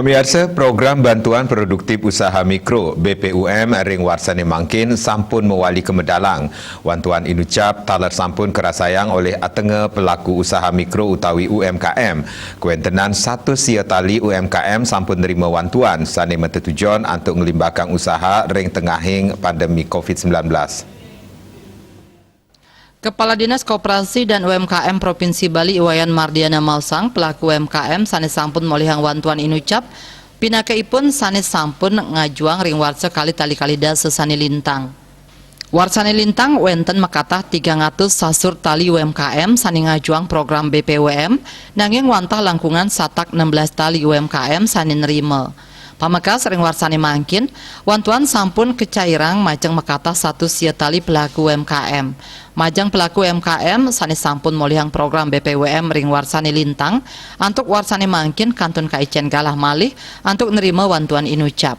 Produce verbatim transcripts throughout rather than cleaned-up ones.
Pamiarsa, program bantuan produktif usaha mikro, B P U M, ring warsane mangkin sampun mawali kamedalang. Wantuan inucap taler sampun karasayang olih atenga pelaku usaha mikro utawi U M K M. Kawentenan satus sia tali U M K M sampun nrima wantuan sane matetujon antuk nglimbakang usaha ring tengahing pandemi covid sembilan belas. Kepala Dinas Koperasi dan U M K M Provinsi Bali I Wayan Mardiana maosang, pelaku U M K M sane sampun molihang wantuan inucap, pinakaipun sane sampun ngajuang ring warsa kalih tali kalih dasa sane lintang. Warsane lintang wenten makatah tigang atus sasur tali U M K M sane ngajuang program B P U M, nanging wantah langkungan satak enam belas tali U M K M sane nrima. Pamekas ring warsane mangkin, wantuan sampun kacairang majeng makatah satus sia tali pelaku U M K M. Majeng pelaku U M K M sane sampun molihang program B P U M ring warsane lintang, antuk warsane mangkin kantun kaicen galah malih antuk nrima wantuan inucap.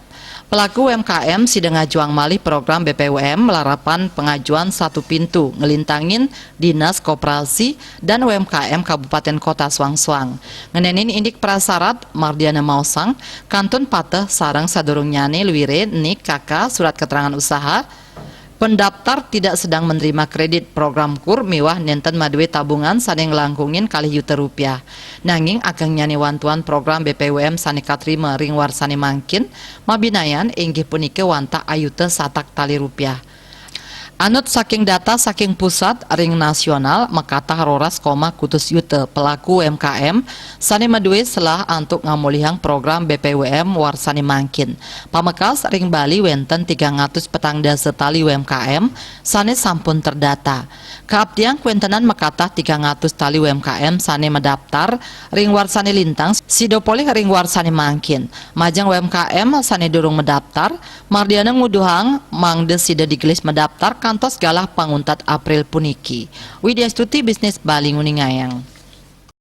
Pelaku U M K M sida ngajuang malih program B P U M malarapan pangajuan satu pintu nglintangin Dinas Koperasi dan U M K M Kabupaten Kota suang-suang. Ngenenin indik prasarat, Mardiana maosang, kantun pateh sareng sadurungnyane luire nik kaka surat keterangan usaha, pendaftar tidak sedang menerima kredit program kur miwah nenten madue tabungan sane nglangkungin kalih yuta rupiah. Nanging agengnyane wantuan program B P U M sane katrima ring warsane mangkin, mabinayan inggih punika wantah ayuta satak tali rupiah. Anut saking data saking pusat ring nasional, makatah roras koma kutus yuta pelaku U M K M sane madue selah antuk ngamolihang program B P U M warsane mangkin. Pamekas ring Bali wenten tigang atus petang dasa tali U M K M sane sampun terdata. Kaaptiang kawentenan makatah tigang atus tali U M K M sane madaptar ring warsane lintang, sida polih ring warsane mangkin. Majeng U M K M sane durung madaptar, Mardiana nguduhang mangda sida digelis madaptar kantos galah panguntat April puniki. Widya Stuti, Bisnis Bali, nguningayang.